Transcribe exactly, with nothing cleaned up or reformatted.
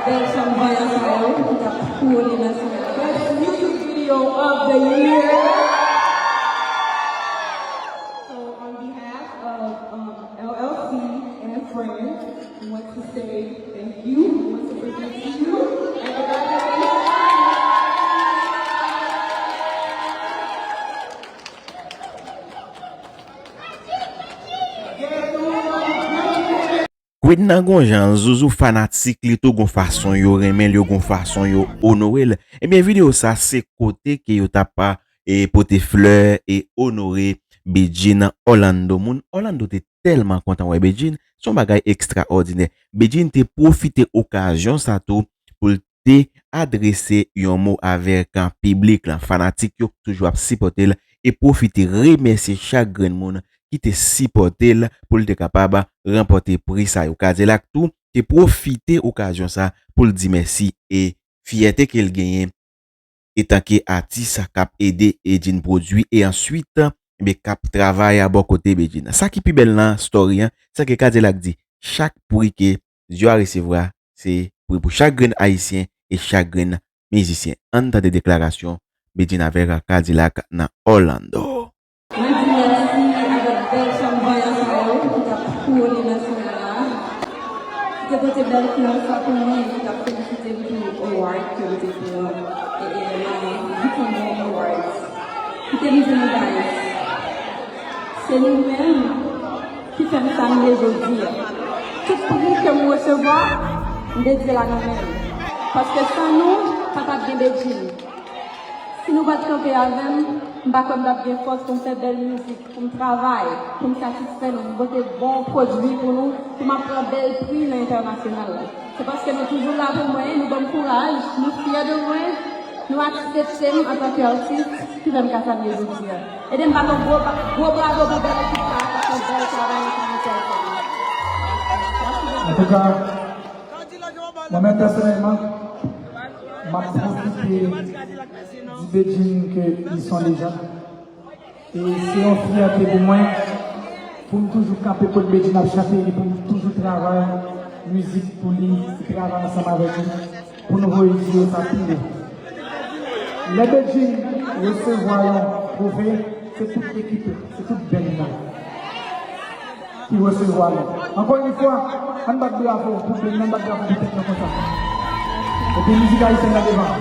Bèl chanm vanyan sa yo ki t ap twole nan syèl la. Best music video of the year. So on behalf of um, L L C and friends, we want to say thank you. We want to say thank you. And congratulations. Queen nan gon jan l, Zuzu fanatik li tou gon fason yo renmen l, yo gon fason yo onore l. Ebyen videyo sa se kote ke yo t ap e pote flè e onore Bedjine Orlando. Moun Orlando te tèlman kontan wè Bedjine, se yon bagay ekstraòdinè. Bedjine te pwofite okazyon sa tou pou l te adrese yon mo avèk piblik lan, fanatik yo k toujou ap sipòte l e pwofite remèsye chak grenn moun ki te sipòte l pou l te kapab ranpòte pri sa yo. Kadilak tou te pwofite okazyon sa pou l di mèsi e fyète ke l genyen etanke atis k ap ede Bedjine pwodui e answit enben k ap travay bò kote Bedjine. Sa ki pi bèl nan story an, se ke Kadilak di chak pri ke zye a resevwa se pri pou chak grenn ayisyen e chak grenn mizisyen. Ann tande deklarasyon Bedjine avèk Kadilak nan Orlando. Mwen di mèsi avèk bèl chanm vanyan sa yo ki t ap twole nan syèl la, ki te pote bèl flè sa pou mwen, ki t ap felisite m pou award ke m te pran e e nan Ducommun Awards. Ki te m di nou guys, se nou menm ki fè m sa m ye jodi a. Tout pri ke m resevwa, m te di la nan men m. Paske san nou, pa t ap gen Bedjine. Si nou pa t kanpe avè m, m pa kwè m t ap gen fòs pou m fè bèl mizik, pou m travay, pou m satisfè nou, m pote bon pwodui pou nou, pou m ap pran bèl pri nan entènasyonal la. Se paske nou toujou la pou mwen, nou ban m kouraj, nou fyè de mwen, nou aksepte m antanke atis, ki fè m ka sa m ye jodi a. Ede m bat yon gwo, gwo bravo pou bèl ekip sa a, k ap fè bèl travay nan sa nou fè a. Mèsi bokou. Mwen menm pèsonèlman, m ap pwofite di Bedjine ke li se yon lejand. E se yon fyète pou mwen, pou m toujou kanpe kot Bedjine ap chante, epi pou m toujou travay mizik pou li, travay ansanm avèk li, pou nou voye di yo sa pi wo. Lè Bedjine resevwa yon twofe, se tout ekip la, se tout band la ki resevwa li. Ankò yon fwa, ann bat bravo pou Benny, ann bat bravo pou tèt mwen konsa. Epi mizik ayisyèn nan devan.